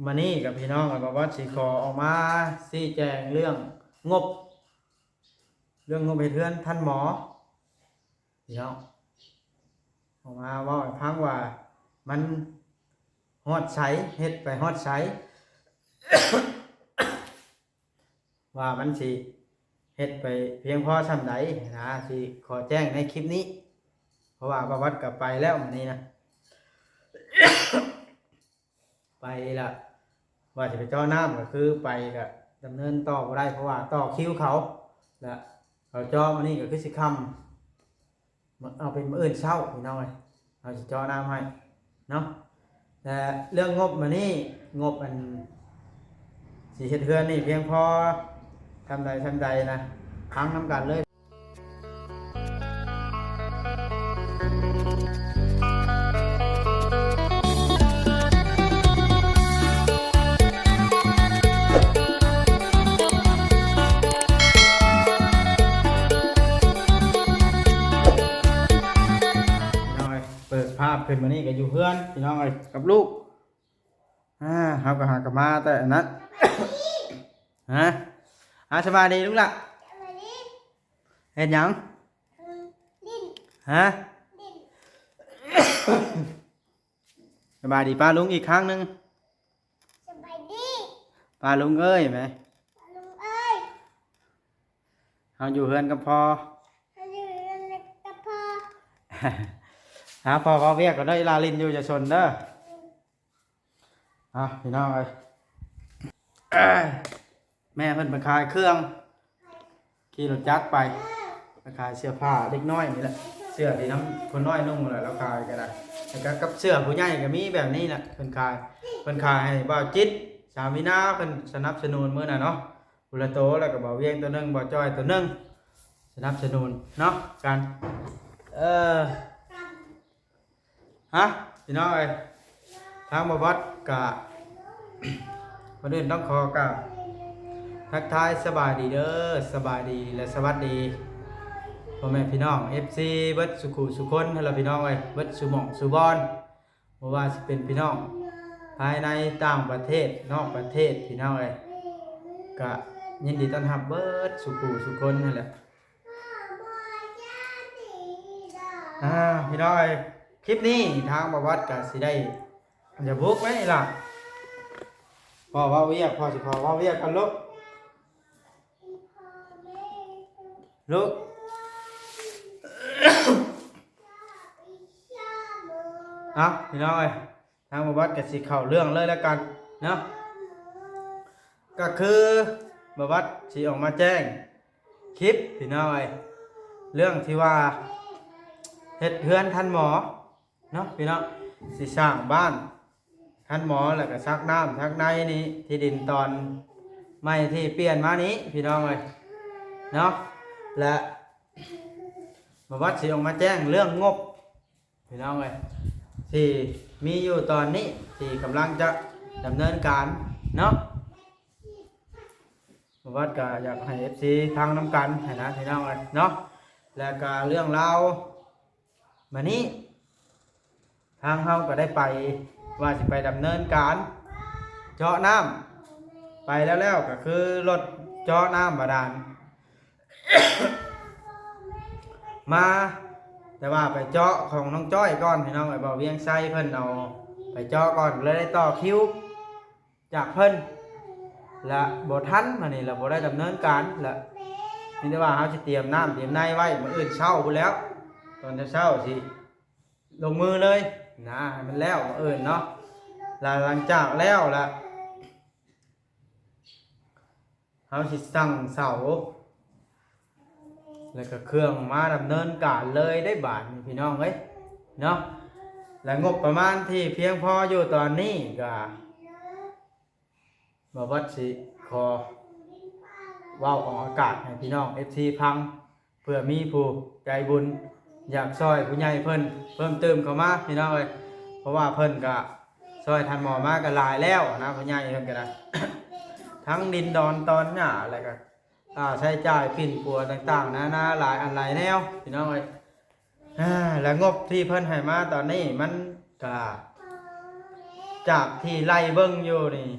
ມື້ນີ້ກັບພີ່ນ້ອງ ບ່າວວັດຊິຂໍອອກມາຊີ້ແຈງເລື່ອງງົບ ເລື່ອງງົບເຮັດເຮືອນທ່ານໝໍ ພີ່ນ້ອງ ອອກມາເວົ້າໃຫ້ຟັງວ່າມັນຮອດໃສ ເຮັດໄປຮອດໃສ ວ່າມັນຊິເຮັດໄປພຽງພໍສ່ຳໃດນະ ຊິຂໍແຈ້ງໃນຄລິບນີ້ ເພາະວ່າບ່າວວັດກໍໄປແລ້ວມື້ນີ້ນະ ໄປລະ ວ່າຊິໄປເຈາະນ້ຳ ກໍຄືໄປກໍດຳເນີນຕໍ່ບໍ່ໄດ້ ເພາະວ່າຕໍ່ຄິວເຂົາ ລະເຂົາເຈາະມື້ນີ້ກໍຄືຊິຄ່ຳ ເອົາເປັນມື້ອື່ນເຊົ້າ ພີ່ນ້ອງເອີຍ ເຮົາຊິເຈາະນ້ຳໃຫ້ເນາະ ແລະເລື່ອງງົບມື້ນີ້ ງົບອັນຊິເຮັດເຮືອນນີ້ພຽງພໍສ່ຳໃດສ່ຳໃດນະ ຟັງນຳກັນເລີຍ. ເປີດພາບຂຶ້ນມານີ້ກໍຢູ່ເຮືອນ ພີ່ນ້ອງເອີຍ ກັບລູກ ອ່າ ເຮົາກໍຫາກັນມາແຕ່ອັນນັ້ນ ຮະ ອ່າ ສະບາຍດີລູກຫຼ້າ ສະບາຍດີ ເຮັດຫຍັງ? ອືມ ຫຼິ້ນ ຮະ? ຫຼິ້ນ ສະບາຍດີປ້າລຸງອີກຄັ້ງໜຶ່ງ ສະບາຍດີ ປ້າລຸງເອີຍແມ ປ້າລຸງເອີຍ ເຮົາຢູ່ເຮືອນກັບພໍ່ ເຮົາຢູ່ເຮືອນກັບພໍ່ ຫາພໍ່ເວົ້າວຽກກ່ອນເດີ ອີຫຼ້າຫຼິ້ນຢູ່ ຢ່າຊົນເດີ ອ່ະ ພີ່ນ້ອງເອີຍ ແມ່ເພິ່ນໄປຂາຍເຄື່ອງ ຂີ່ລົດຈັກໄປ ໄປຂາຍເສື້ອຜ້າເດັກນ້ອຍນີ້ແຫຼະ ເສື້ອທີ່ນຳຄົນນ້ອຍນຸ່ງແຫຼະ ລາວຂາຍກໍໄດ້ ແລ້ວກໍກັບເສື້ອຜູ້ໃຫຍ່ກໍມີແບບນີ້ແຫຼະ ເພິ່ນຂາຍ ເພິ່ນຂາຍໃຫ້ບ່າວຈິດ ສາມວິນາ ເພິ່ນສະໜັບສະໜູນມື້ນັ້ນເນາະ ຜູ້ລະໂຕ ແລ້ວກໍບ່າວວຽງໂຕໜຶ່ງ ບ່າວຈ້ອຍໂຕໜຶ່ງ ສະໜັບສະໜູນເນາະ ການ ເອີ ຮະ ພີ່ນ້ອງເອີຍ ທາງບ່າວວັດກະ ກ່ອນອື່ນຕ້ອງຂໍກາບທັກທາຍສະບາຍດີເດີ ສະບາຍດີ ແລະ ສະຫວັດດີ ພໍ່ແມ່ພີ່ນ້ອງ ເອັຟຊີ ເບິດສູ່ຄູ່ສູ່ຄົນຫັ້ນລະ ພີ່ນ້ອງເອີຍ ເບິດສູ່ໝ່ອງສູ່ບ່ອນ ບໍ່ວ່າຊິເປັນພີ່ນ້ອງພາຍໃນຕ່າງປະເທດ ນອກປະເທດ ພີ່ນ້ອງເອີຍ ກະຍິນດີຕ້ອນຮັບເບິດສູ່ຄູ່ສູ່ຄົນຫັ້ນແຫຼະ. ອ່າ ພີ່ນ້ອງເອີຍ ຄລິບນີ້ທາງບ່າວວັດກະຊິໄດ້ ຢ່າບຸກໄວ້ລະ ພໍ່ເວົ້າວຽກ ພໍ່ຊິຂໍເວົ້າວຽກກັນລູກ ລູກ ເອົ້າ ພີ່ນ້ອງເອີຍ ທາງບ່າວວັດກໍຊິເຂົ້າເລື່ອງເລີຍລະກັນເນາະ ກໍຄືບ່າວວັດຊິອອກມາແຈ້ງຄລິບ ພີ່ນ້ອງເອີຍ ເລື່ອງທີ່ວ່າເຮັດເຮືອນທ່ານໝໍເນາະ ພີ່ນ້ອງ ຊິສ້າງບ້ານທ່ານໝໍ ແລ້ວກໍສັກນ້ຳສັກໃນນີ້ ທີ່ດິນຕອນໃໝ່ທີ່ປ່ຽນມານີ້ ພີ່ນ້ອງເອີຍເນາະ ແລະ ບ່າວວັດຊິອອກມາແຈ້ງເລື່ອງງົບ ພີ່ນ້ອງເອີຍ ທີ່ມີຢູ່ຕອນນີ້ ທີ່ກຳລັງຈະດຳເນີນການເນາະ ບ່າວວັດກໍຢາກໃຫ້ເອັຟຊີຟັງນຳກັນຫັ້ນນະ ພີ່ນ້ອງເອີຍເນາະ ແລ້ວກໍເລື່ອງລາວ ບາດນີ້ທາງເຮົາກໍໄດ້ໄປ ວ່າຊິໄປດຳເນີນການເຈາະນ້ຳ ໄປແລ້ວໆ ກໍຄືລົດເຈາະນ້ຳບາດານ ມາ ແຕ່ວ່າໄປເຈາະຂອງນ້ອງຈ້ອຍກ່ອນ ພີ່ນ້ອງເອີຍ ບ່າວວຽງໄຊເພິ່ນເອົາໄປເຈາະກ່ອນ ເລີຍໄດ້ຕໍ່ຄິວຈາກເພິ່ນ ແລະ ບໍ່ທັນ ມານີ້ລະບໍ່ໄດ້ດຳເນີນການ ແລະ ມີແຕ່ວ່າເຮົາຊິຕຽມນ້ຳຕຽມໃນໄວ້ ມື້ອື່ນເຊົ້າພຸ້ນແລ້ວ ຕອນເຊົ້າໆ ຊິລົງມືເລີຍນະ ໃຫ້ມັນແລ້ວມື້ອື່ນເນາະ ແລະ ຫຼັງຈາກແລ້ວລະ ເຮົາຊິສັ່ງເສົາ ແລ້ວກໍເຄື່ອງມາດຳເນີນການເລີຍເດ້ບາດນີ້ ພີ່ນ້ອງເອີຍເນາະ ແລະ ງົບປະມານທີ່ພຽງພໍຢູ່ຕອນນີ້ກໍ ບ່າວວັດຊິຂໍເວົ້າອອກອາກາດໃຫ້ພີ່ນ້ອງເອັຟຊີຟັງ ເພື່ອມີຜູ້ໃຈບຸນຢາກຊ່ອຍຜູ້ໃຫຍ່ເພິ່ນເພີ່ມຕື່ມເຂົ້າມາ ພີ່ນ້ອງເອີຍ ເພາະວ່າເພິ່ນກະຊ່ອຍທ່ານໝໍມາກະຫຼາຍແລ້ວນະ ຜູ້ໃຫຍ່ເພິ່ນກະໄດ້ ທັງດິນດອນຕອນຫຍ້າ ແລ້ວກະຄ່າໃຊ້ຈ່າຍປິ່ນປົວຕ່າງໆນານາ ຫຼາຍອັນຫຼາຍແນວ ພີ່ນ້ອງເອີຍ ອ່າ ແລະ ງົບທີ່ເພິ່ນໃຫ້ມາຕອນນີ້ມັນກະ ຈາກທີ່ໄລ່ເບິ່ງຢູ່ນີ້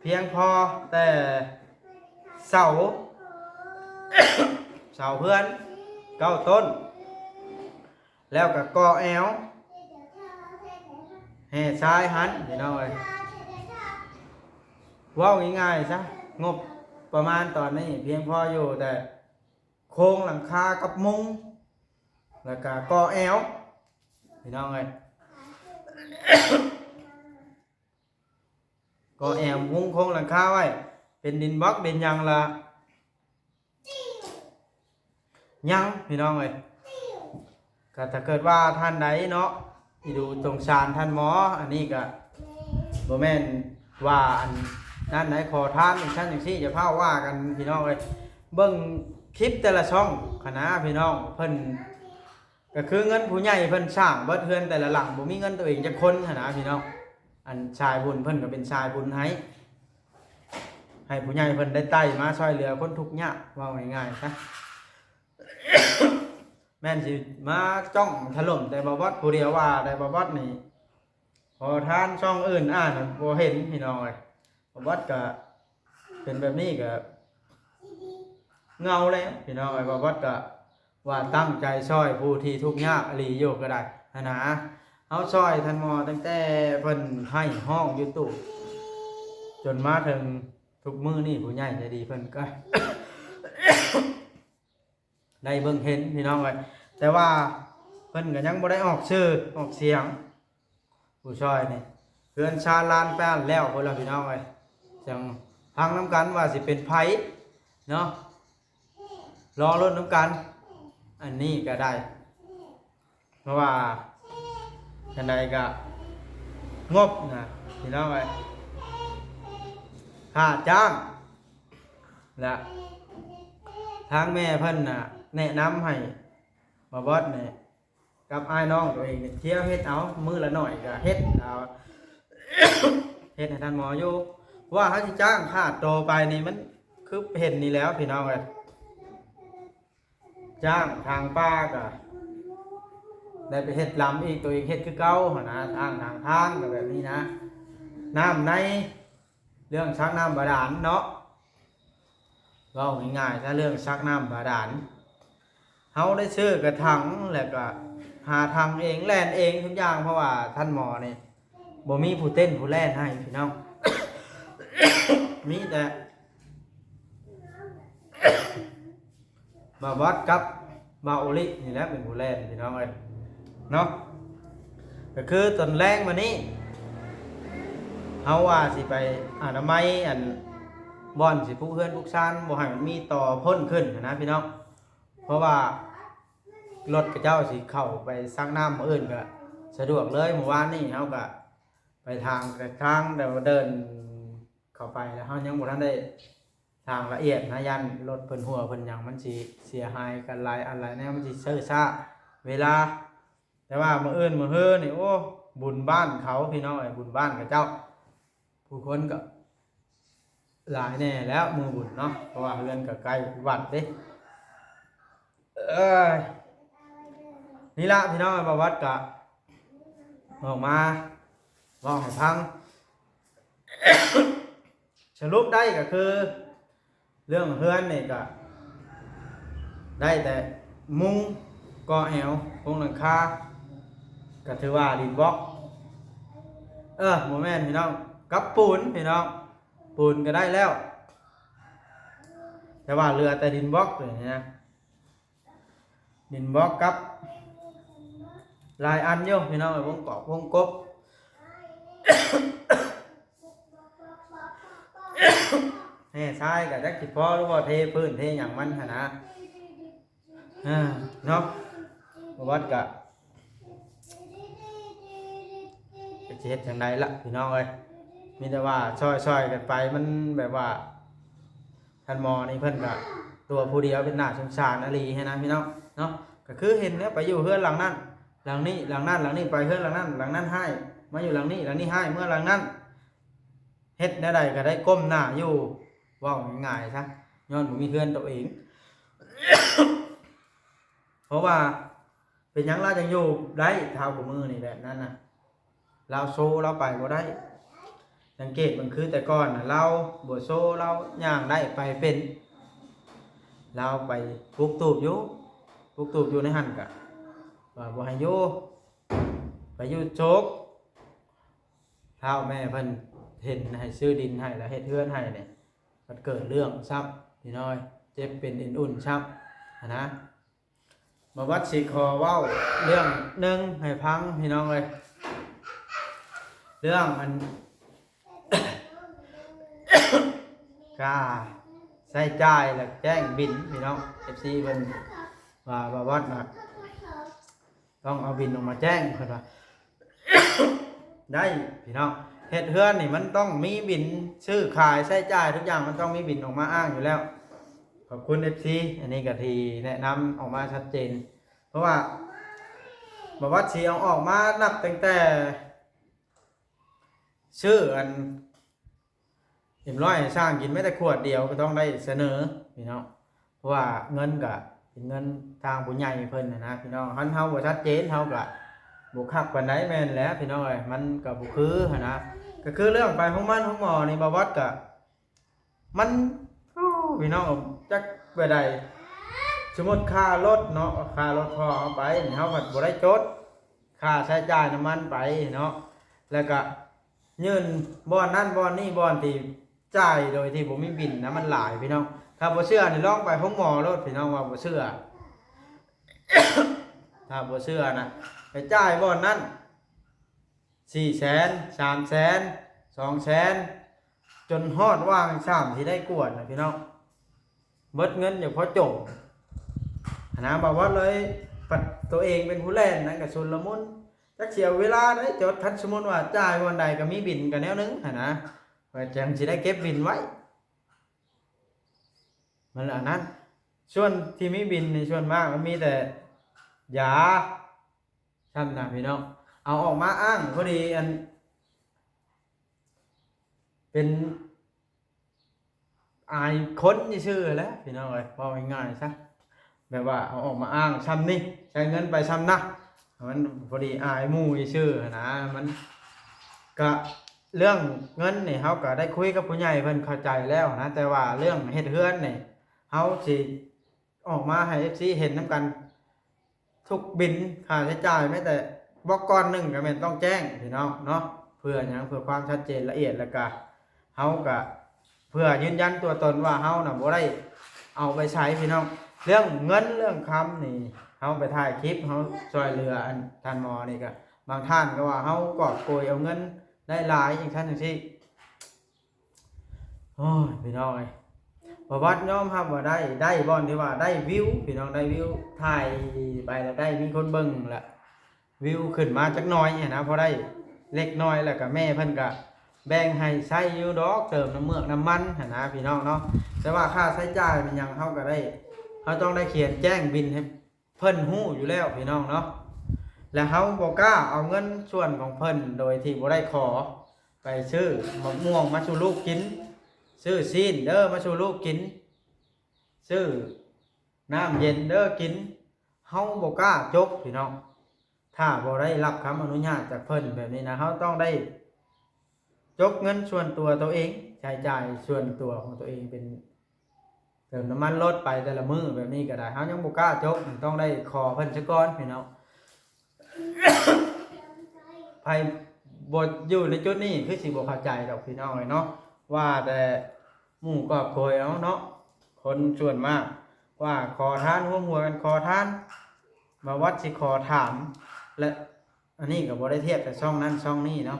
ພຽງພໍແຕ່ເສົາ ເສົາເຮືອນເກົ້າຕົ້ນ ແລ້ວກໍກໍ່ແອວ ແຮ່ຊາຍຫັ້ນ ພີ່ນ້ອງເອີຍ. ເວົ້າງ່າຍໆຊະ ງົບປະມານຕອນນີ້ພຽງພໍຢູ່ແຕ່ໂຄງຫຼັງຄາກັບມຸງ ແລ້ວກໍກໍ່ແອວ ພີ່ນ້ອງເອີຍ. ກໍ່ແອວມຸງໂຄງຫຼັງຄາໄວ້ ເປັນດິນບລັອກເປັນຫຍັງລະ ຍັງ ພີ່ນ້ອງເອີຍ. ກໍຖ້າເກີດວ່າທ່ານໃດເນາະ ອີດູສົງສານທ່ານໝໍ ອັນນີ້ກໍບໍ່ແມ່ນວ່າອັນນັ້ນໃດ ຂໍທານຈັ່ງຊັ້ນຈັ່ງຊີ້ ຢ່າພາວວ່າກັນ ພີ່ນ້ອງເອີຍ. ເບິ່ງຄລິບແຕ່ລະຊ່ອງຫັ້ນນະ ພີ່ນ້ອງ ເພິ່ນ ກໍຄືເງິນຜູ້ໃຫຍ່ເພິ່ນສ້າງເບິດ ເຮືອນແຕ່ລະຫຼັງ ບໍ່ມີເງິນຕົວເອງຈັກຄົນຫັ້ນນະ ພີ່ນ້ອງ. ອັນສາຍບຸນເພິ່ນກໍເປັນສາຍບຸນໃຫ້ ໃຫ້ຜູ້ໃຫຍ່ເພິ່ນໄດ້ໄຕ່ມາຊ່ອຍເຫຼືອຄົນທຸກຍາກ ເວົ້າງ່າຍໆຊະ. ແມ່ນຊິມາຈ້ອງຖະຫຼົ່ມແຕ່ບ່າວບອດຜູ້ດຽວວ່າໄດ້ ບ່າວບອດນີ້ ຂໍທານຊ່ອງອື່ນອ່ານບໍ່ເຫັນ ພີ່ນ້ອງເອີຍ. ບ່າວບອດກໍເປັນແບບນີ້ກໍເຫງົາແລ້ວ ພີ່ນ້ອງເອີຍ. ບ່າວບອດກໍວ່າຕັ້ງໃຈຊ່ອຍຜູ້ທີ່ທຸກຍາກອີ່ຫຼີຢູ່ກໍໄດ້ຫັ້ນນະ. ເຮົາຊ່ອຍທ່ານໝໍຕັ້ງແຕ່ເພິ່ນໄຫ້ຮ້ອງຢູ່ຕູ້ ຈົນມາເຖິງທຸກມື້ນີ້ ຜູ້ໃຫຍ່ໃຈດີເພິ່ນກໍ ໄດ້ເບິ່ງເຫັນ ພີ່ນ້ອງເອີຍ. ແຕ່ວ່າເພິ່ນກໍຍັງບໍ່ໄດ້ອອກຊື່ອອກສຽງ ຜູ້ຊ່ອຍນີ້ ເຮືອນຊານລານແປນແລ້ວພຸ້ນລະ ພີ່ນ້ອງເອີຍ. ຈັ່ງຟັງນຳກັນວ່າຊິເປັນໃຜເນາະ ລໍລຸ້ນນຳກັນ ອັນນີ້ກໍໄດ້. ເພາະວ່າຈັ່ງໃດກໍງົບນະ ພີ່ນ້ອງເອີຍ ຄ່າຈ້າງ ແລະ ທາງແມ່ເພິ່ນນະແນະນຳໃຫ້ບ່າວບອດນີ້ ກັບອ້າຍນ້ອງຕົວເອງນີ້ ທ່ຽວເຮັດເອົາ ມື້ລະໜ້ອຍກໍເຮັດເອົາ ເຮັດໃຫ້ທ່ານໝໍຢູ່. ເພາະວ່າເຮົາຊິຈ້າງຂາດໂຕໄປນີ້ ມັນຄືເຫັນນີ້ແຫຼະ ພີ່ນ້ອງເອີຍ. ຈ້າງຖາງປ່າກໍໄດ້ໄປເຮັດລຳອີກ ຕົວເອງເຮັດຄືເກົ່າຫັ້ນນະ ສ້າງທາງທາງກໍແບບນີ້ນະ. ນ້ຳໃນ ເລື່ອງສັກນ້ຳບາດານເນາະ ເວົ້າງ່າຍໆຊະ ເລື່ອງສັກນ້ຳບາດານ ເຮົາໄດ້ຊື້ກະຖັງ ແລ້ວກໍຫາຖັງເອງ ແລ່ນເອງທຸກຢ່າງ ເພາະວ່າທ່ານໝໍນີ້ ບໍ່ມີຜູ້ເຕັ້ນຜູ້ແລ່ນໃຫ້ພີ່ນ້ອງ ມີແຕ່ບ່າວບອດກັບບ່າວໂອລິນີ້ແຫຼະເປັນຜູ້ແລ່ນ ພີ່ນ້ອງເອີຍເນາະ. ກໍຄືຕອນແລງມານີ້ ເຮົາວ່າຊິໄປອະນາໄມ ອັນ ບ່ອນຊິປຸກເຮືອນປຸກຊານ ບໍ່ໃຫ້ມັນມີຕໍ່ພົ້ນຂຶ້ນຫັ້ນນະ ພີ່ນ້ອງ. ເພາະວ່າລົດເຂົາເຈົ້າຊິເຂົ້າໄປສັກນ້ຳ ມື້ອື່ນກໍສະດວກເລີຍ. ມື້ວານນີ້ເຮົາກໍໄປທາງ ທາງແຕ່ວ່າເດີນເຂົ້າໄປແລ້ວ ເຮົາຍັງບໍ່ທັນໄດ້ທາງລະອຽດນະ ຢ້ານລົດເພິ່ນຮົ່ວເພິ່ນຫຍັງ ມັນຊິເສຍຫາຍກັນຫຼາຍອັນຫຼາຍແນວ ມັນຊິເຊີຊ້າເວລາ. ແຕ່ວ່າມື້ອື່ນມື້ຮືນີ້ ໂອ້ ບຸນບ້ານເຂົາ ພີ່ນ້ອງເອີຍ ບຸນບ້ານເຂົາເຈົ້າ ຜູ້ຄົນກໍຫຼາຍແດ່ແລ້ວມື້ບຸນເນາະ ເພາະວ່າເຮືອນກໍໃກ້ວັດເດ້. ເອີຍ ນີ້ລະ ພີ່ນ້ອງເອີຍ ບ່າວບອດກໍອອກມາເວົ້າໃຫ້ຟັງ. ສະຫຼຸບໄດ້ກໍຄື ເລື່ອງເຮືອນນີ້ກໍໄດ້ແຕ່ມຸງ ກໍ່ແອວ ໂຄງຫຼັງຄາ ກໍຖືວ່າດິນບລັອກ ເອີ ບໍ່ແມ່ນ ພີ່ນ້ອງ ກັບປູນ ພີ່ນ້ອງ ປູນກໍໄດ້ແລ້ວ ແຕ່ວ່າເຫຼືອແຕ່ດິນບລັອກນີ້ນະ. ດິນບລັອກກັບຫຼາຍອັນຢູ່ ພີ່ນ້ອງເອີຍ ວົງກອກວົງກົບ ແຮ່ຊາຍກໍຈັກຊິພໍຫຼືບໍ່ ເທພື້ນເທຫຍັງມັນຫັ້ນນະ ເນາະ. ບໍ່ວັດກໍ ຈະເຮັດຈັ່ງໃດລະ ພີ່ນ້ອງເອີຍ ມີແຕ່ວ່າຊ່ອຍໆກັນໄປ ມັນແບບວ່າ ທ່ານໝໍນີ້ເພິ່ນກະຕົວຜູ້ດຽວ ເປັນໜ້າສົງສານອີ່ຫຼີຫັ້ນນະພີ່ນ້ອງເນາະ. ກະຄືເຫັນແລ້ວ ໄປຢູ່ເຮືອນຫຼັງນັ້ນຫຼັງນີ້ ຫຼັງນັ້ນຫຼັງນີ້ ໄປເຮືອນຫຼັງນັ້ນຫຼັງນັ້ນຮ້າຍ ມາຢູ່ຫຼັງນີ້ຫຼັງນີ້ຮ້າຍ ເມືອຫຼັງນັ້ນ ເຮັດແນວໃດກະໄດ້ກົ້ມໜ້າຢູ່ ເວົ້າງ່າຍໆຊະ ຍ້ອນບໍ່ມີເຮືອນໂຕເອງ. ເພາະວ່າເປັນຫຍັງລາວຈັ່ງຢູ່ໄດ້ເທົ່າຄູ່ມື້ນີ້ແບບນັ້ນນະ? ລາວໂຊລາວໄປບໍ່ໄດ້ ສັງເກດເບິ່ງ ຄືແຕ່ກ່ອນນະ ລາວບໍ່ໂຊ ລາວຍ່າງໄດ້ໄປເປັນ ລາວໄປປຸກຕູບຢູ່ ປຸກຕູບຢູ່ໃນຫັ້ນກະວ່າບໍ່ໃຫ້ຢູ່ ໄປຢູ່ໂສກ ທ້າວແມ່ເພິ່ນເຫັນໃຫ້ຊື້ດິນໃຫ້ ແລ້ວເຮັດເຮືອນໃຫ້ນີ້ ມັນເກີດເລື່ອງຊ້ຳ ພີ່ນ້ອງ ເຈັບເປັນເອັນອຸ່ນຊ້ຳຫັ້ນນະ. ບ່າວວັດຊິຂໍເວົ້າເລື່ອງໜຶ່ງໃຫ້ຟັງ ພີ່ນ້ອງເອີຍ ເລື່ອງອັນ ຄ່າໃຊ້ຈ່າຍ ແລະ ແຈ້ງບິນ ພີ່ນ້ອງ ເອັຟຊີ ເພິ່ນວ່າ ບ່າວວັດນະ ຕ້ອງເອົາບິນອອກມາແຈ້ງ ເພິ່ນວ່າ ໄດ້ພີ່ນ້ອງ ເຮັດເຮືອນນີ້ມັນຕ້ອງມີບິນ ຊື້ຂາຍໃຊ້ຈ່າຍທຸກຢ່າງ ມັນຕ້ອງມີບິນອອກມາອ້າງຢູ່ແລ້ວ. ຂອບຄຸນເອັຟຊີ ອັນນີ້ກໍທີ່ແນະນຳອອກມາຊັດເຈນ ເພາະວ່າ ບ່າວວັດຊິເອົາອອກມານັບຕັ້ງແຕ່ ຊື້ອັນເອັມຮ້ອຍໃຫ້ຊ່າງກິນແມ້ແຕ່ຂວດດຽວກໍຕ້ອງໄດ້ສະເໜີພີ່ນ້ອງ ເພາະວ່າເງິນກະເປັນເງິນທາງຜູ້ໃຫຍ່ເພິ່ນຫັ້ນນະພີ່ນ້ອງ ຄັນເຮົາບໍ່ຊັດເຈນເຮົາກະບໍ່ຄັກປານໃດ ແມ່ນແຫຼະພີ່ນ້ອງເອີຍ ມັນກະບໍ່ຄືຫັ້ນນະ ກະຄືເລື່ອງໄປໂຮງໝາໂຮງໝໍນີ້ ບ່າວວັດກະ ມັນ ໂອ້ ພີ່ນ້ອງ ຈັກແບບໃດ ສົມມຸດຄ່າລົດເນາະ ຄ່າລົດພໍ່ເຮົາໄປນີ້ ເຮົາພັດບໍ່ໄດ້ຈົດຄ່າໃຊ້ຈ່າຍນ້ຳມັນໄປເນາະ ແລ້ວກະຍື່ນບ່ອນນັ້ນບ່ອນນີ້ ບ່ອນທີ່ຈ່າຍໂດຍທີ່ບໍ່ມີບິນນະ ມັນຫຼາຍພີ່ນ້ອງ ຖ້າບໍ່ເຊື່ອນີ້ລອງໄປໂຮງໝໍໂລດ ພີ່ນ້ອງວ່າບໍ່ເຊື່ອ ຖ້າບໍ່ເຊື່ອນະ ໄປຈ່າຍບ່ອນນັ້ນ ສີ່ແສນ ສາມແສນ ສອງແສນ ຈົນຮອດວ່າງຊ້ຳຊິໄດ້ກວດນະພີ່ນ້ອງ ເບິດເງິນຢູ່ພໍຈົບຫັ້ນນະ ບ່າວວັດເລີຍ ພັດໂຕເອງເປັນຜູ້ແລ່ນນັ້ນກໍຊຸນລະມຸນ ຈັກຊິເອົາເວລາໃດຈົດ ຄັນສົມມຸດວ່າຈ່າຍບ່ອນໃດກໍມີບິນກໍແນວໜຶ່ງຫັ້ນນະ ວ່າຈັ່ງຊິໄດ້ເກັບບິນໄວ້ ມັນລະອັນນັ້ນ ສ່ວນທີ່ມີບິນນີ້ ສ່ວນມາກມັນມີແຕ່ຢາ ຊ້ຳນະພີ່ນ້ອງ ເອົາອອກມາອ້າງພໍດີ ອັນ ເປັນອາຍຄົນຊື່ໆແຫຼະພີ່ນ້ອງເອີຍ ເວົ້າງ່າຍໆຊະ ແບບວ່າເອົາອອກມາອ້າງຊ້ຳນີ້ ໃຊ້ເງິນໄປຊ້ຳນະ ມັນພໍດີອາຍໝູ່ຊື່ໆຫັ້ນນະ ມັນກະເລື່ອງເງິນນີ້ ເຮົາກະໄດ້ຄຸຍກັບຜູ້ໃຫຍ່ເພິ່ນເຂົ້າໃຈແລ້ວນະ ແຕ່ວ່າເລື່ອງເຮັດເຮືອນນີ້ ເຮົາຊິ ອອກມາໃຫ້ເອັຟຊີເຫັນນຳກັນ ທຸກບິນຄ່າໃຊ້ຈ່າຍ ແມ້ແຕ່ບລັອກກ້ອນໜຶ່ງກໍແມ່ນຕ້ອງແຈ້ງພີ່ນ້ອງເນາະ ເພື່ອຫຍັງ ເພື່ອຄວາມຊັດເຈນລະອຽດ ແລ້ວກະເຮົາກະເພື່ອຢືນຢັນຕົວຕົນວ່າເຮົານະບໍ່ໄດ້ເອົາໄປໃຊ້ພີ່ນ້ອງ ເລື່ອງເງິນເລື່ອງຄຳນີ້ ເຮົາໄປຖ່າຍຄລິບ ເຮົາຊ່ວຍເຫຼືອອັນທ່ານໝໍນີ້ກະ ບາງທ່ານກໍວ່າເຮົາກອບໂກຍເອົາເງິນໄດ້ຫຼາຍ ຈັ່ງຊັ້ນຈັ່ງຊີ້ ໂອ້ຍ ພີ່ນ້ອງເອີຍ ປະຫວັດຍອມຮັບວ່າໄດ້ ໄດ້ບ່ອນທີ່ວ່າໄດ້ວິວ ພີ່ນ້ອງ ໄດ້ວິວ ຖ່າຍໄປແລ້ວໄດ້ມີຄົນເບິ່ງລະ ວິວຂຶ້ນມາຈັກໜ້ອຍຫັ້ນນະ ພໍໄດ້ເລັກນ້ອຍ ແລ້ວກະແມ່ເພິ່ນກະແບ່ງໃຫ້ໃຊ້ຢູ່ດອກ ເຕີມນ້ຳເມືອກນ້ຳມັນຫັ້ນນະ ພີ່ນ້ອງເນາະ ແຕ່ວ່າຄ່າໃຊ້ຈ່າຍແມ່ນຫຍັງ ເຮົາກະໄດ້ ເຮົາຕ້ອງໄດ້ຂຽນແຈ້ງບິນໃຫ້ ເພິ່ນຮູ້ຢູ່ແລ້ວພີ່ນ້ອງເນາະ ແລະ ເຮົາບໍ່ກ້າເອົາເງິນສ່ວນຂອງເພິ່ນໂດຍທີ່ບໍ່ໄດ້ຂໍ ໄປຊື້ໝາກມ່ວງມາສູ່ລູກກິນ ຊື້ຊີ້ນເດີມາສູ່ລູກກິນ ຊື້ນ້ຳເຢັນເດີກິນ ເຮົາບໍ່ກ້າຈົກພີ່ນ້ອງ ຖ້າບໍ່ໄດ້ຮັບຄຳອະນຸຍາດຈາກເພິ່ນແບບນີ້ນະ ເຮົາຕ້ອງໄດ້ ຈົກເງິນສ່ວນຕົວໂຕເອງ ໃຊ້ຈ່າຍສ່ວນຕົວຂອງໂຕເອງ ເປັນເຕີມນ້ຳມັນລົດໄປແຕ່ລະມື້ແບບນີ້ກໍໄດ້ ເຮົາຍັງບໍ່ກ້າຈົກ ຕ້ອງໄດ້ຂໍເພິ່ນຊະກ່ອນພີ່ນ້ອງ ໃຜບໍ່ຢູ່ໃນຈຸດນີ້ຄືຊິບໍ່ເຂົ້າໃຈດອກພີ່ນ້ອງເອີຍເນາະ ວ່າແຕ່ໝູ່ຄອບຄົວເຮົາເນາະ ຄົນສ່ວນມາກວ່າຂໍທານ ຮວມຫົວກັນຂໍທານ ມາວັດຊິຂໍຖາມ ແລະ ອັນນີ້ກໍບໍ່ໄດ້ທຽບແຕ່ຊ່ອງນັ້ນຊ່ອງນີ້ເນາະ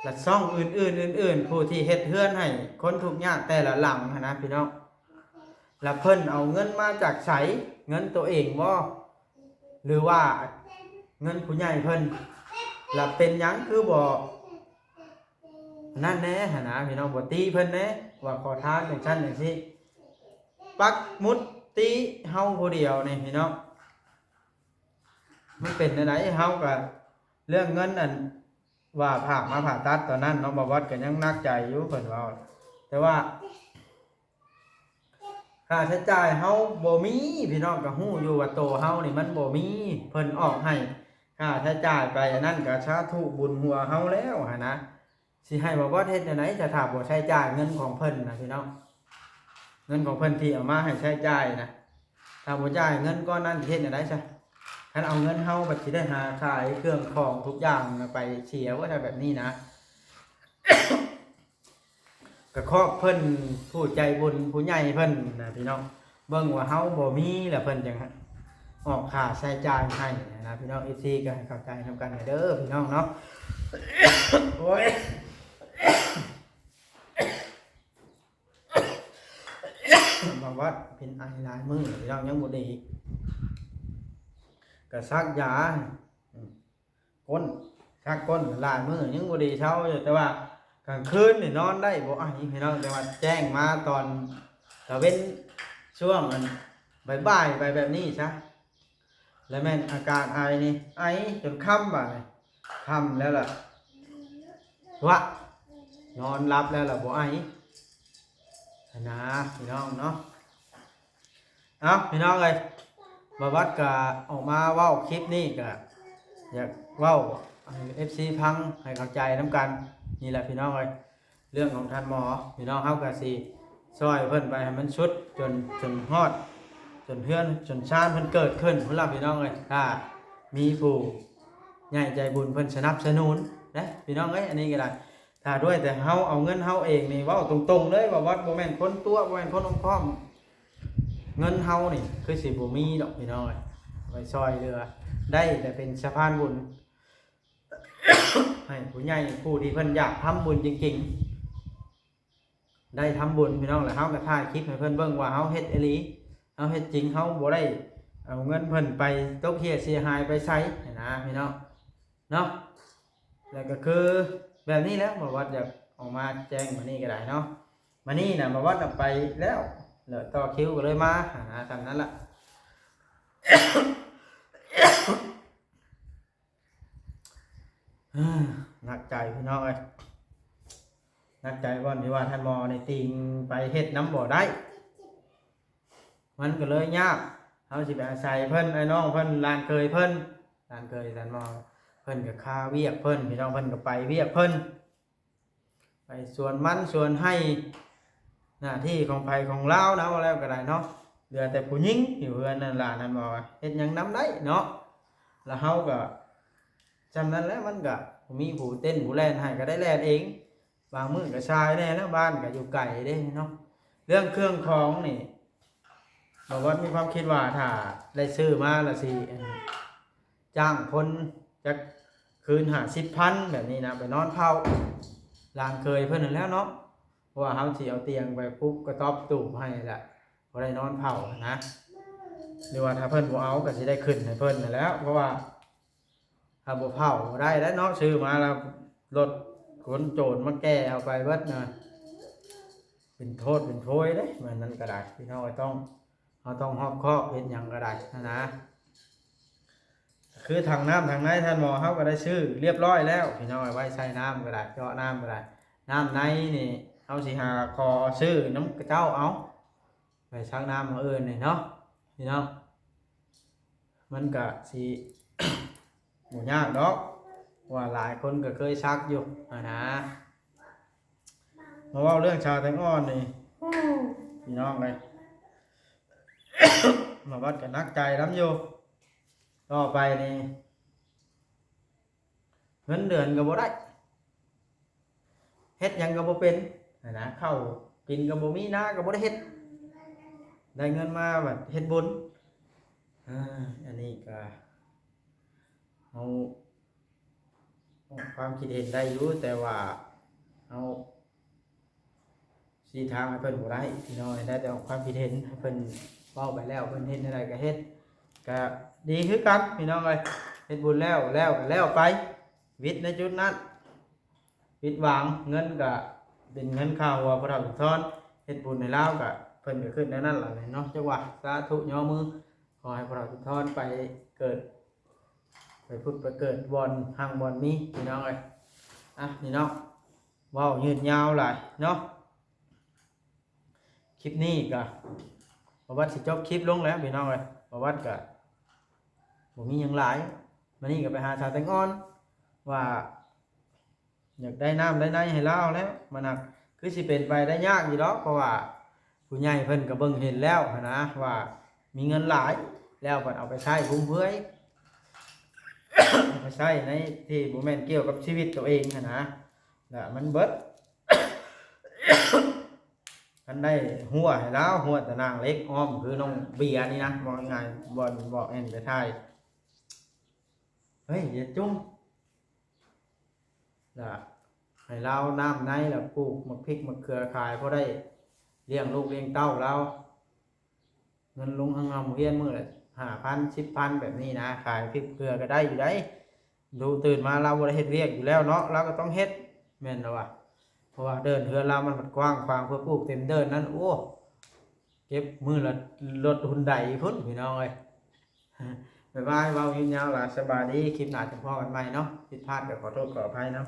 ແລະ ຊ່ອງອື່ນໆ ອື່ນໆ ຜູ້ທີ່ເຮັດເຮືອນໃຫ້ຄົນທຸກຍາກແຕ່ລະຫຼັງຫັ້ນນະພີ່ນ້ອງ ລະເພິ່ນເອົາເງິນມາຈາກໃສ? ເງິນໂຕເອງບໍ່? ຫຼືວ່າເງິນຜູ້ໃຫຍ່ເພິ່ນ? ລະເປັນຫຍັງຄືບໍ່ນັ້ນແດ່ຫັ້ນນະພີ່ນ້ອງ ບໍ່ຕິເພິ່ນແດ່ ວ່າຂໍທານຈັ່ງຊັ້ນຈັ່ງຊີ້ ປັກໝຸດຕິເຮົາຜູ້ດຽວນີ້ພີ່ນ້ອງ ມັນເປັນແນວໃດ? ເຮົາກະເລື່ອງເງິນ ອັນວ່າພາກມາຜ່າຕັດຕອນນັ້ນເນາະ ບ່າວວັດກະຍັງໜັກໃຈຢູ່ ເພິ່ນເວົ້າ ແຕ່ວ່າຄ່າໃຊ້ຈ່າຍເຮົາບໍ່ມີ ພີ່ນ້ອງກະຮູ້ຢູ່ວ່າໂຕເຮົານີ້ມັນບໍ່ມີ ເພິ່ນອອກໃຫ້ຄ່າໃຊ້ຈ່າຍໄປ ອັນນັ້ນກະສາທຸບຸນຫົວເຮົາແລ້ວຫັ້ນນະ ຊິໃຫ້ບ່າວບອດເຮັດແນວໃດ ຖ້າ ຖ້າບໍ່ໃຊ້ຈ່າຍເງິນຂອງເພິ່ນນະພີ່ນ້ອງ, ເງິນຂອງເພິ່ນທີ່ເອົາມາໃຫ້ໃຊ້ຈ່າຍນະ, ຖ້າບໍ່ຈ່າຍເງິນກ້ອນນັ້ນຊິເຮັດແນວໃດຊະ? ຄັນເອົາເງິນເຮົາບັດຊິໄດ້ຫາຂາຍເຄື່ອງຂອງທຸກຢ່າງນະ ໄປເສຍເບິດແບບນີ້ນະ. ກະຂອບເພິ່ນ ຜູ້ໃຈບຸນຜູ້ໃຫຍ່ເພິ່ນນະພີ່ນ້ອງ, ເບິ່ງວ່າເຮົາບໍ່ມີ ແລ້ວເພິ່ນຈັ່ງອອກຄ່າໃຊ້ຈ່າຍໃຫ້ນະພີ່ນ້ອງ. ເອັຟຊີ ກະໃຫ້ເຂົ້າໃຈນຳກັນເດີພີ່ນ້ອງເນາະ. ໂອ້ຍ ບ່າວບອດເປັນໄອຫຼາຍມື້ແລ້ວ ຍັງບໍ່ດີ, ກະສັກຢາ ກົ້ນ ສັກກົ້ນຫຼາຍມື້ຍັງບໍ່ດີເຊົາຢູ່, ແຕ່ວ່າກາງຄືນນີ້ນອນໄດ້ບໍ່ໄອພີ່ນ້ອງ, ແຕ່ວ່າແຈ້ງມາຕອນຕາເວັນ ຊ່ວງອັນບ່າຍໆ ໄປແບບນີ້ຊະ, ແລ້ວແມ່ນອາການໄອນີ້ ໄອຈົນຄ່ຳບາດນີ້, ຄ່ຳແລ້ວລະ ວະ ນອນຫຼັບແລ້ວລະບໍ່ໄອຫັ້ນນາພີ່ນ້ອງເນາະ. ເອົາ ພີ່ນ້ອງເອີຍ ບ່າວບອດກະອອກມາເວົ້າຄລິບນີ້ ກະຢາກເວົ້າໃຫ້ເອັຟຊີຟັງ ໃຫ້ເຂົ້າໃຈນຳກັນນີ້ແຫຼະພີ່ນ້ອງເອີຍ. ເລື່ອງຂອງທ່ານໝໍ ພີ່ນ້ອງເຮົາກະຊິຊ່ອຍເພິ່ນໄປໃຫ້ມັນສຸດ ຈົນ ຈົນຮອດ ຈົນເຮືອນ ຈົນຊານເພິ່ນເກີດຂຶ້ນພຸ້ນລະພີ່ນ້ອງເອີຍ. ຖ້າມີຜູ້ໃຫຍ່ໃຈບຸນເພິ່ນສະໜັບສະໜູນເດ້ພີ່ນ້ອງເອີຍ, ອັນນີ້ກະໄດ້. ຖ້າດ້ວຍແຕ່ເຮົາເອົາເງິນເຮົາເອງນີ້ ເວົ້າຕົງໆເລີຍວ່າ ບໍ່ແມ່ນຄົນຕົວະ ບໍ່ແມ່ນຄົນອ້ອມຄ້ອມ, ເງິນເຮົານີ້ຄືຊິບໍ່ມີດອກພີ່ນ້ອງເອີຍ, ໄປຊ່ອຍເຫຼືອໄດ້ແຕ່ເປັນສະພານບຸນ ໃຫ້ຜູ້ໃຫຍ່ ຜູ້ທີ່ເພິ່ນຢາກທຳບຸນຈິງໆ ໄດ້ທຳບຸນພີ່ນ້ອງ. ແລ້ວເຮົາກະຖ່າຍຄລິບໃຫ້ເພິ່ນເບິ່ງວ່າເຮົາເຮັດອີ່ຫຼີ ເຮົາເຮັດຈິງ, ເຮົາບໍ່ໄດ້ເອົາເງິນເພິ່ນໄປຕົກເຫຍເສຍຫາຍໄປໃສຫັ້ນນາພີ່ນ້ອງເນາະ. ແລ້ວກະຄືແບບນີ້ແຫຼະ ບ່າວບອດຢາກອອກມາແຈ້ງມື້ນີ້ກະໄດ້ເນາະ. ມື້ນີ້ນະບ່າວບອດນະໄປແລ້ວ ແລ້ວຕໍ່ຄິວກະເລີຍມາຫັ້ນນາ, ສ່ຳນັ້ນລະ. ໜັກໃຈພີ່ນ້ອງເອີຍ, ໜັກໃຈບ່ອນທີ່ວ່າທ່ານໝໍນີ້ຕິງໄປເຮັດນຳບໍ່ໄດ້, ມັນກະເລີຍຍາກ. ເຮົາຊິໄປອາໄສເພິ່ນ ອ້າຍນ້ອງເພິ່ນ ຫຼານເຂີຍເພິ່ນ, ຫຼານເຂີຍທ່ານໝໍ ເພິ່ນກະຄາວຽກເພິ່ນ ພີ່ນ້ອງ, ເພິ່ນກະໄປວຽກເພິ່ນ ໄປສວນມັນສວນໄຮ່ ໜ້າທີ່ຂອງໃຜຂອງລາວນະ ເວົ້າແລ້ວກະໄດ້ເນາະ. ເຫຼືອແຕ່ຜູ້ຍິງຢູ່ເຮືອນນັ້ນ ຫຼານນັ້ນ ເວົ້າວ່າເຮັດຫຍັງນຳໄດ້ເນາະ, ລະເຮົາກະສ່ຳນັ້ນແຫຼະ, ມັນກະບໍ່ມີຜູ້ເຕັ້ນຜູ້ແລ່ນໃຫ້ ກະໄດ້ແລ່ນເອງ. ບາງມື້ກະສາຍແດ່ແລ້ວ, ບ້ານກະຢູ່ໄກເດ້ເນາະ. ເລື່ອງເຄື່ອງຂອງນີ້ ບ່າວບອດມີຄວາມຄິດວ່າ ຖ້າໄດ້ຊື້ມາລະຊິ ອັນ ຈ້າງຄົນຈັກຄືນຫ້າສິບພັນແບບນີ້ນະ ໄປນອນເຝົ້າຫຼານເຂີຍເພິ່ນຫັ້ນແຫຼະເນາະ. ເພາະວ່າເຮົາຊິເອົາຕຽງໄປປຸກກະຕ໊ອບຕູບໃຫ້ລະ ພໍໄດ້ນອນເຝົ້າຫັ້ນນະ, ຫຼືວ່າຖ້າເພິ່ນບໍ່ເອົາກະຊິໄດ້ຂຶ້ນໃຫ້ເພິ່ນຫັ້ນແຫຼະ. ເພາະວ່າຖ້າບໍ່ເຝົ້າບໍ່ໄດ້ແລ້ວເນາະ, ຊື້ມາລະລົດຂົນໂຈນມາແກ່ເອົາໄປເບິດນະ ເປັນໂທດເປັນໂພຍເດ້. ແມ່ນນັ້ນກະໄດ້ ພີ່ນ້ອງເອີຍ, ຕ້ອງ ເຮົາຕ້ອງຮອບຄອບ ເຮັດຫຍັງກະໄດ້ຫັ້ນນະ. ຄືຖັງນ້ຳຖັງໃນທ່ານໝໍ ເຮົາກະໄດ້ຊື້ລຽບຮ້ອຍແລ້ວ ພີ່ນ້ອງເອີຍ, ໄວ້ໃສ່ນ້ຳກະໄດ້ ເຈາະນ້ຳກະໄດ້. ນ້ຳໃນນີ້ ເຮົາຊິຫາຂໍຊື້ນຳເຂົາເຈົ້າເອົາ ໄປຊັກນ້ຳມື້ອື່ນນີ້ເນາະ ພີ່ນ້ອງ. ມັນກະຊິບໍ່ຍາກດອກ ເພາະວ່າຫຼາຍຄົນກະເຄີຍຊັກຢູ່ຫັ້ນນະ. ມາເວົ້າເລື່ອງຊາແຕງອ່ອນນີ້ ພີ່ນ້ອງເອີຍ, ມາວັດກະໜັກໃຈນຳຢູ່. ຕໍ່ໄປນີ້ ເງິນເດືອນກະບໍ່ໄດ້ ເຮັດຫຍັງກະບໍ່ເປັນຫັ້ນນະ, ເຂົ້າກິນກະບໍ່ມີ ນາກະບໍ່ໄດ້ເຮັດ, ໄດ້ເງິນມາບັດເຮັດບຸນ. ອາ ອັນນີ້ກະເຮົາອອກຄວາມຄິດເຫັນໄດ້ຢູ່, ແຕ່ວ່າເຮົາ ຊີ້ທາງໃຫ້ເພິ່ນບໍ່ໄດ້ ພີ່ນ້ອງ, ໄດ້ແຕ່ອອກຄວາມຄິດເຫັນໃຫ້ເພິ່ນເວົ້າໄປແລ້ວ, ເພິ່ນເຮັດແນວໃດກະເຮັດ ກະດີຄືກັນ ພີ່ນ້ອງເອີຍ. ເຮັດບຸນແລ້ວ ແລ້ວກະແລ້ວໄປ, ວິດໃນຈຸດນັ້ນ ຜິດຫວັງ, ເງິນກະເປັນເງິນຄ່າຫົວພໍ່ເຖົ້າສຸນທອນ, ເຮັດບຸນໃຫ້ລາວກະ ເພິ່ນກະຄຶດແນວນັ້ນລະເນາະ. ຈັກວ່າ ສາທຸ ຍໍມື, ຂໍໃຫ້ພໍ່ເຖົ້າສຸນທອນໄປເກີດ ໄປຜຸດໄປເກີດບ່ອນຮັ່ງບ່ອນມີ ພີ່ນ້ອງເອີຍ. ອ່ະ ພີ່ນ້ອງ ເວົ້າຍືດຍາວຫຼາຍເນາະ. ຄລິບນີ້ກະ ປະຫວັດຊິຈົບຄລິບລົງແລ້ວ ພີ່ນ້ອງເອີຍ. ປະຫວັດກະບໍ່ມີຫຍັງຫຼາຍ. ມື້ນີ້ກະໄປຫາສາວແຕງອ່ອນ ວ່າ ຢາກໄດ້ນ້ຳໄດ້ໃນໃຫ້ລາວແລ້ວ ມັນຫາກຄືຊິເປັນໄປໄດ້ຍາກຢູ່ດອກ ເພາະວ່າຜູ້ໃຫຍ່ເພິ່ນກໍເບິ່ງເຫັນແລ້ວຫັ້ນນະ ວ່າມີເງິນຫຼາຍ ແລ້ວບັດເອົາໄປໃຊ້ຟຸມເຟືອຍ ເອົາໄປໃຊ້ໃນທີ່ບໍ່ແມ່ນກ່ຽວກັບຊີວິດໂຕເອງຫັ້ນນະ ແລ້ວມັນເບິດ ຄັນໄດ້ຮົ້ວໃຫ້ລາວ ຮົ້ວຕາໜ່າງເຫຼັກອ້ອມ ຄືນ້ອງເບຍນີ້ນະ ເວົ້າງ່າຍໆ ບ່ອນເບາະແອ່ນໄປຖ່າຍ ເຮີ້ຍ ຢ່າຈຸ້ມ ລະໃຫ້ລາວນ້ຳໃນ ລະປູກໝາກພິກໝາກເຂືອຂາຍ ພໍໄດ້ລ້ຽງລູກລ້ຽງເຕົ້າລາວ ເງິນລົງທາງເຮົາໂຮງຮຽນມື້ລະຫ້າພັນ ສິບພັນ ແບບນີ້ນະ ຂາຍພິກເຂືອກໍໄດ້ຢູ່ໃດ໋ ດູຕື່ນມາລາວບໍ່ໄດ້ເຮັດວຽກຢູ່ແລ້ວເນາະ ລາວກໍຕ້ອງເຮັດ ແມ່ນລະວະ ເພາະວ່າເດີ່ນເຮືອນລາວມັນພັດກວ້າງຂວາງ ເພື່ອປູກເຕັມເດີ່ນນັ້ນ ໂອ້ ເກັບມື້ລະລົດຮຸນໄດພຸ້ນ ພີ່ນ້ອງເອີຍ ບາຍບາຍ ເວົ້າຍືດຍາວຫຼາຍ ສະບາຍດີ ຄລິບໜ້າຈະພໍ້ກັນໃໝ່ເນາະ ຜິດພາດກໍຂໍໂທດຂໍອະໄພນຳ.